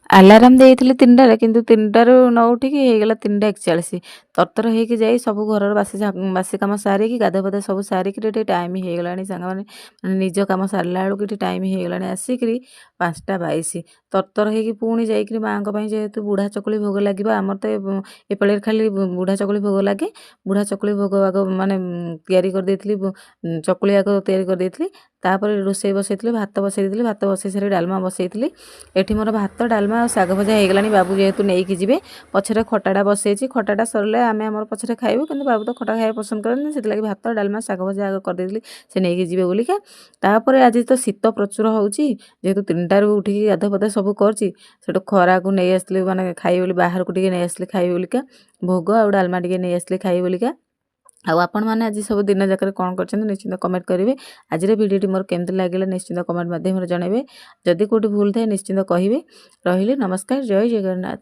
Alarm ଦେଇଥିଲି 3ଟାରେ, କିନ୍ତୁ 3ଟାରୁ ନ ଉଠିକି ହେଇଗଲା 3:41। ତରତର ହେଇକି ଯାଇ ସବୁ ଘରର ବାସି ବାସି କାମ ସାରିକି, ଗାଧୁଆ ପାଧୁଆ ସବୁ ସାରିକିରି ଏଠି ଟାଇମ୍ ହେଇଗଲାଣି ସାଙ୍ଗମାନେ, ମାନେ ନିଜ କାମ ସାରିଲା ବେଳକୁ ଏଠି ଟାଇମ୍ ହେଇଗଲାଣି ଆସିକିରି 5:22। ତରତର ହେଇକି ପୁଣି ଯାଇକିରି ମାଆଙ୍କ ପାଇଁ ଯେହେତୁ ବୁଢ଼ା ଚକୁଳି ଭୋଗ ଲାଗିବ, ଆମର ତ ଏପାଳିରେ ଖାଲି ବୁଢ଼ା ଚକୁଳି ଭୋଗ ଲାଗେ। ବୁଢ଼ା ଚକୁଳି ଭୋଗ ଆଗ ମାନେ ତିଆରି କରିଦେଇଥିଲି, ଚକୁଳି ଆଗ ତିଆରି କରିଦେଇଥିଲି। ତାପରେ ରୋଷେଇ ବସେଇଥିଲି, ଭାତ ବସେଇ ଦେଇଥିଲି। ଭାତ ବସେଇ ସାରି ଡାଲମା ବସେଇଥିଲି। ଏଠି ମୋର ଭାତ, ଡାଲମା ଆଉ ଶାଗ ଭଜା ହେଇଗଲାଣି। ବାବୁ ଯେହେତୁ ନେଇକି ଯିବେ, ପଛରେ ଖଟାଟା ବସେଇଛି। ଖଟାଟା ସରିଲେ ଆମେ ଆମର ପଛରେ ଖାଇବୁ, କିନ୍ତୁ ବାବୁ ତ ଖଟା ଖାଇବା ପସନ୍ଦ କରନ୍ତି। ସେଥିଲାଗି ଭାତ, ଡାଲମା, ଶାଗ ଭଜା ଆଗ କରିଦେଇଥିଲି ସେ ନେଇକି ଯିବେ ବୋଲିକା। ତାପରେ ଆଜି ତ ଶୀତ ପ୍ରଚୁର ହେଉଛି। ଯେହେତୁ 3ଟାରୁ ଉଠିକି ଗାଧୁଆ ପାଧୁଆ ସବୁ କରିଛି, ସେଠୁ ଖରାକୁ ନେଇ ଆସିଥିଲି, ମାନେ ଖାଇବେ ବୋଲି ବାହାରକୁ ଟିକେ ନେଇ ଆସିଥିଲି ଖାଇବେ ବୋଲିକା। ଭୋଗ ଆଉ ଡାଲମା ଟିକେ ନେଇ ଆସିଥିଲି ଖାଇବେ ବୋଲିକା। ଆଉ ଆପଣମାନେ ଆଜି ସବୁ ଦିନ ଯାକରେ କ'ଣ କରିଛନ୍ତି, ନିଶ୍ଚିନ୍ତ କମେଣ୍ଟ କରିବେ। ଆଜିର ଭିଡ଼ିଓଟି ମୋର କେମିତି ଲାଗିଲା, ନିଶ୍ଚିନ୍ତ କମେଣ୍ଟ ମାଧ୍ୟମରେ ଜଣାଇବେ। ଯଦି କେଉଁଠି ଭୁଲ ଥାଏ, ନିଶ୍ଚିନ୍ତ କହିବେ। ରହିଲି, ନମସ୍କାର, ଜୟ ଜଗନ୍ନାଥ।